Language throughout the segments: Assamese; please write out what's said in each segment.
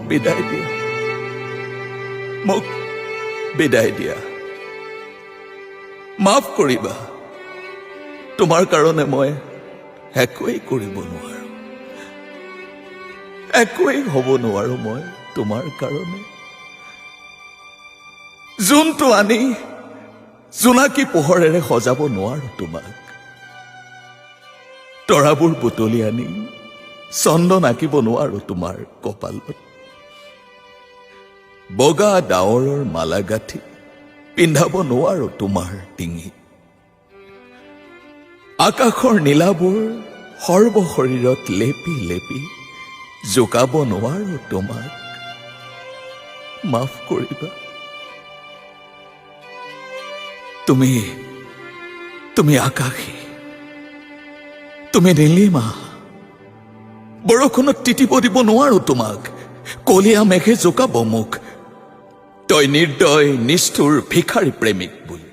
বিদায় দিয়া, মোক বিদায় দিয়া। মাফ কৰিবা, তোমাৰ কাৰণে মই একোৱেই কৰিব নোৱাৰো, একোৱেই হ'ব নোৱাৰো মই তোমাৰ কাৰণে। জোনটো আনি জোনাকী পোহৰেৰে সজাব নোৱাৰো তোমাক। তৰাবোৰ বুটলি আনি চন্দন আঁকিব নোৱাৰো তোমাৰ কপালত। বগা ডাৱৰৰ মালা গাঁঠি পিন্ধাব নোৱাৰো তোমাৰ ডিঙিত। আকাশৰ নীলাবোৰ সৰ্বশৰীৰত লেপি লেপি জোকাব নোৱাৰো তোমাক। মাফ কৰিবা। তুমি তুমি আকাশী, তুমি নীলিমা। বৰষুণত তিতিব দিব নোৱাৰো তোমাক, কলীয়া মেঘে জোকাব মোক, তই নিৰ্দয় নিষ্ঠুৰ ভিখাৰী প্ৰেমিক বুলি।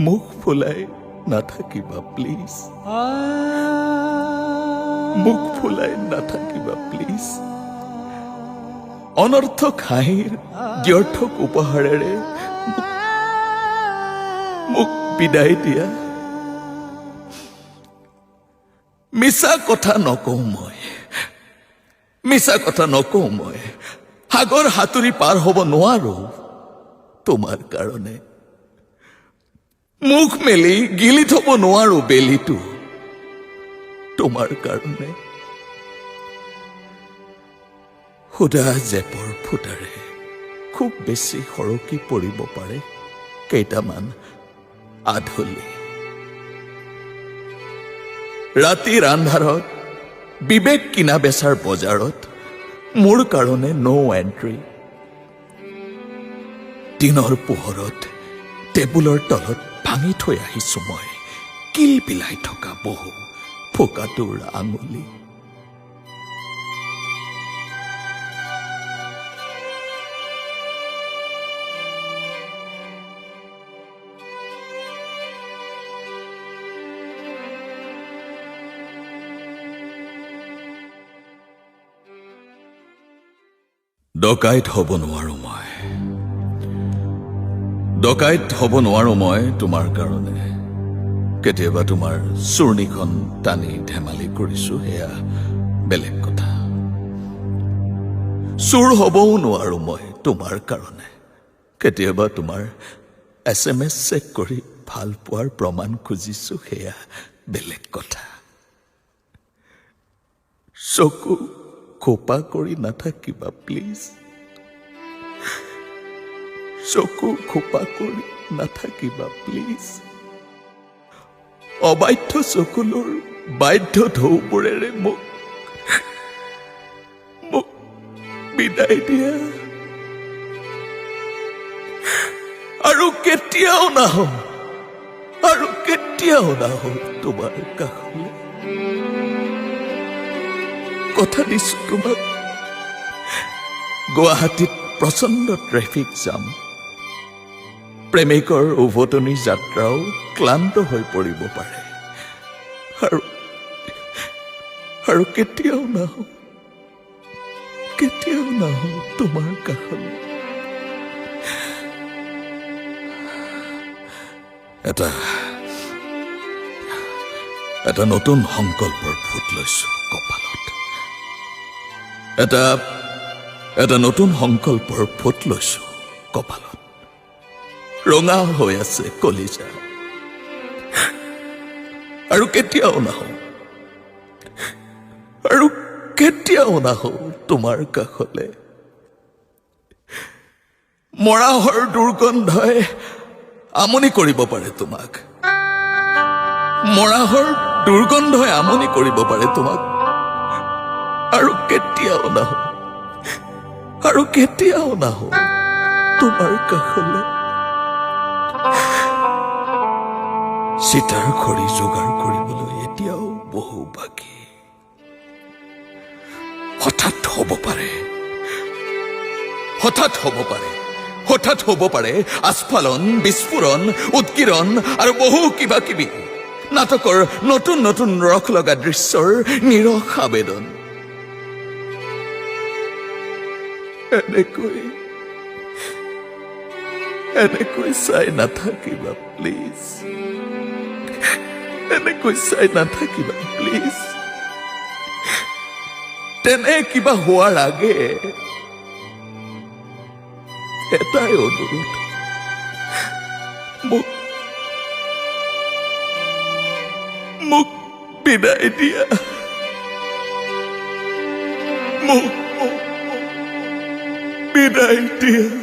মুখ ফুলাই নাথাকিবা প্লিজ, মুখ ফুলাই নাথাকিবা প্লিজ। অনৰ্থক হাঁহিৰ দ্ব্যৰ্থক উপহাৰেৰে মোক বিদায় দিয়া। মিছা কথা নকওঁ মই, মিছা কথা নকওঁ মই। সাগৰ সাঁতুৰি পাৰ হ'ব নোৱাৰো তোমাৰ কাৰণে। মুখ মেলি গিলি থব নোৱাৰো বেলিটো তোমাৰ কাৰণে। সুদা জেপৰ ফুটাৰে খুব বেছি সৰকি পৰিব পাৰে কেইটামান আধলি। ৰাতিৰ আন্ধাৰত বিবেক কিনা বেচাৰ বজাৰত মোৰ কাৰণে ন' এণ্ট্ৰি। দিনৰ পোহৰত টেবুলৰ তলত ভাঙি থৈ আহিছো মই কিলবিলাই থকা বহু ফোকাটোৰ আঙুলি। ডকাইত হ'ব নোৱাৰো মই, ডকাইত হ'ব নোৱাৰো মই তোমাৰ কাৰণে। কেতিয়াবা তোমাৰ চূৰ্ণিখন টানি ধেমালি কৰিছো, সেয়া বেলেগ কথা। চোৰ হ'বও নোৱাৰো মই তোমাৰ কাৰণে। কেতিয়াবা তোমাৰ এছএমএছ চেক কৰি ভাল পোৱাৰ প্ৰমাণ খুজিছো, সেয়া বেলেগ কথা। চকু খোপা কৰি নাথাকিবা প্লিজ, চকু খোপা কৰি নাথাকিবা প্লিজ। অবাধ্য চকুলোৰ বাধ্য ঢৌবোৰেৰে মোক মোক বিদায় দিয়া। আৰু কেতিয়াও নাহো, আৰু কেতিয়াও নাহো তোমাৰ কাষলৈ। কথা দিছো তোমাক। গুৱাহাটীত প্ৰচণ্ড ট্ৰেফিক জাম, প্ৰেমিকৰ উভতনি যাত্ৰাও ক্লান্ত হৈ পৰিব পাৰে। আৰু আৰু কেতিয়াও নাহো, কেতিয়াও নাহো তোমাৰ কাষলৈ। এটা এটা নতুন সংকল্পৰ ফোট লৈছো কপালত। এটা এটা নতুন সংকল্পৰ ফোট লৈছো কপালত। ৰঙা হৈ আছে কলিজা। আৰু কেতিয়াও নাহো, আৰু কেতিয়াও নাহো তোমাৰ কাষলে। মৰাহৰ দুৰ্গন্ধই আমনি কৰিব পাৰে তোমাক, মৰাহৰ দুৰ্গন্ধই আমনি কৰিব পাৰে তোমাক। আৰু কেতিয়াও নাহো, আৰু কেতিয়াও নাহো তোমাৰ কাষলে। চিতাৰ খৰি যোগাৰ কৰিবলৈ এতিয়াও বহু বাকী। হঠাৎ হ'ব পাৰে, হঠাৎ হ'ব পাৰে, হঠাৎ হ'ব পাৰে আস্ফালন, বিস্ফোৰণ, উৎকীৰণ আৰু বহু কিবা কিবি। নাটকৰ নতুন নতুন ৰস লগা দৃশ্যৰ নিৰস আবেদন। এনেকৈ এনেকৈ চাই নাথাকিবা প্লিজ, এনেকৈ চাই নাথাকিবা প্লিজ। তেনে কিবা হোৱাৰ আগে এটাই অনুৰোধ, মোক মোক বিদায় দিয়া, মোক বিদায় দিয়া।